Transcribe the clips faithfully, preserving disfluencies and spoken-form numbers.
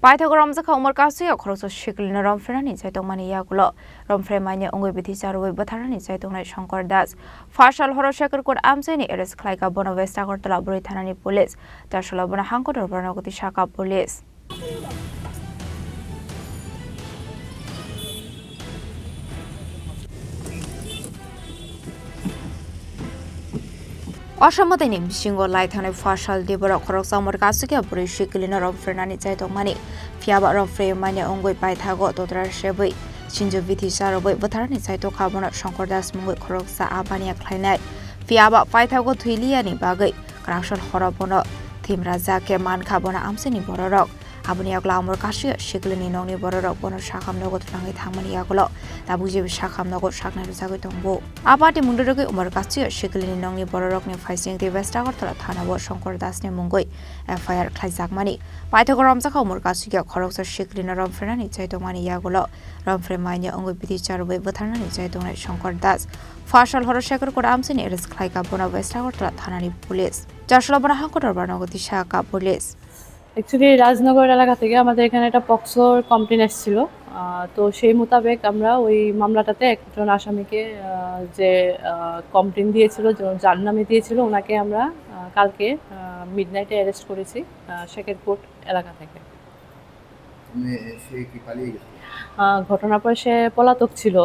Paithago romjakha Umar Kasui o khoroksa sikli no romphrenani chai tongmani yagulo romphre manya wngwi bithi charwi bwtharnani chai tongnai Shankar Das. Phasal horo Shankar Kut amchaini arrest khlaikha bono West Agartala Bwrwi thanani police. Chasula bono hangko dorbarno goti saka police. Osamoteni bisingo lai thangnai phasal diborok khoroksa Umar Kasui khe bwrwi sikli no romphrenani chai tongmani. Phiyaba romphre manya wngwi paithago totra sebwi sinjo bithi charobwi bwtharnani chai tongkha bono Shankar Das mungwi khoroksa abaniya khlainai. Phiyaba paithago thwiliyani bagwi kwrangsor horo bono thimrajak khe mankha bono amchaini bororok. Aboni yagulo Umar Kasui siklini nokni bororok bono sakham nogo twlangwi thangmani yagulo tabuk jebo sakham nogo saknai rwjagwi tongo. Abati mungdorogwi Umar Kasui siklini nokni bororokni phaising tei West Agartala thanao Shankar Dasni mungwi F I R khlaijakmani. Paithago romjakha Umar Kasui khoroksa siklino romphrenani chai tongmani yagulo romphre manya wngwi bithi charwi bwtharnani chai tongnai Shankar Das. Phasal horo Shankar Kut amchaini arrest khlaikha bono West Agartala thanani police. Chasula bono hangko dorbarno goti saka police. Actually Rajnagar এলাকা থেকে আমাদের এখানে একটা পক্সোর কমপ্লেন এসেছিল। আহ, তো সেই মোতাবেক আমরা ওই মামলাটাতে একজন আসামিকে, আহ, যে, আহ, কমপ্লেন দিয়েছিল, যে যার নামে দিয়েছিল, ওনাকে আমরা, আহ, কালকে, আহ, মিডনাইটে অ্যারেস্ট করেছি, আহ, শেখেরকোট এলাকা থেকে। মানে, সে কি পালিয়ে গেছে? আহ, ঘটনার পরে সে পলাতক ছিল।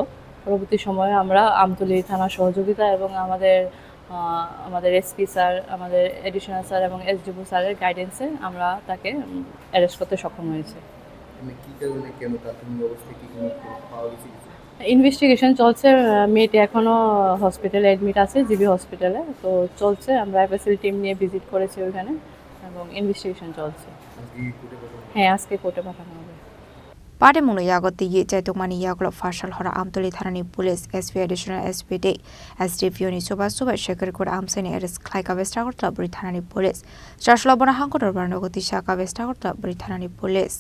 পরবর্তী সময়ে আমরা আমতলী থানার সহযোগিতা এবং আমাদের, আহ, আমাদের এসপি স্যার, আমাদের অ্যাডিশনাল স্যার এবং এসডিপিও স্যারের গাইডেন্সে আমরা তাকে, উম, অ্যারেস্ট করতে সক্ষম হয়েছি। মানে, কি কারণে, কেন, তার কোনো অবস্থায় কি কোনো পাওয়া গেছে কিছু? ইনভেস্টিগেশন চলছে। আহ, মেয়েটি এখনো হসপিটালে অ্যাডমিট আছে, জিবি হসপিটালে। তো চলছে, আমরা এফএসএল টিম নিয়ে ভিজিট করেছি ওইখানে এবং ইনভেস্টিগেশন চলছে। আজকে কোর্টে পাঠানো হবে? হ্যাঁ, আজকে কোর্টে পাঠানো হবে। Patimungno yago twiwi chaitukmani yagulo Phasal horo Amtwlwi thanani police, S P, additional S P tei S D P O ni chubachu bai Shankar Kut amchaini arrest khlaikha West Agartala Bwrwi thanani police. Chasula bono hangko dorbarno goti saka West Agartala Bwrwi thanani police.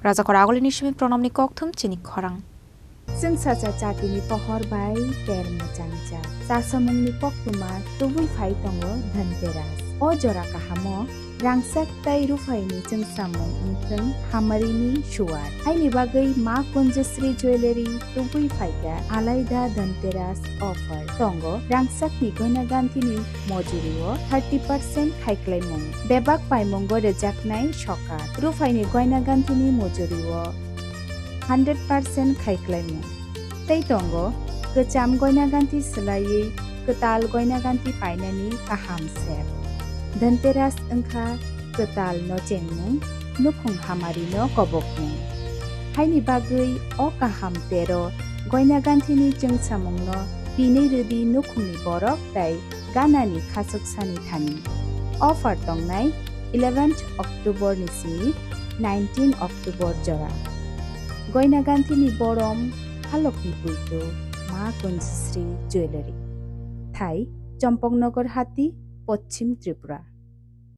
Rajakor Agulini simi Pranamni kokthum chini khorang. Chwng sacha chatini pohor bai ter mwchangjak. Chasamungni koktwma tubui phai tongo Dhanteras. O jora kahamo rangchak tei ruphaini chwngsamung wngthwng hamarini suwar. Haini bagwi Ma Kunjasri Jewellery tubui phaikha alaida Dhanteras offer. Tongo rangchakni goina ganthini mojurio thirty percent khaiklaimung. Bebak paimungo rwjaknai sokat. Ruphaini goina ganthini mojurio hundred percent khaiklaimung. Tei tongo kwcham goina ganthi swlaiwi kwtal goina ganthi painani kaham sep. Dhanteras wngkha kwtal no chengmung, nukhung hamari no kobokmung. Haini bagwi o kaham tero goina ganthini chwngsamungno pinwi rwdi nukhungni borok tei ganani khachuksani thani. Offer tongnai eleventh October ni simi nineteen October jora. Goina ganthini borom halokni puitu Ma Kunjasri Jewellery. Thai Chompoknagar Hati, Poschim Tripura.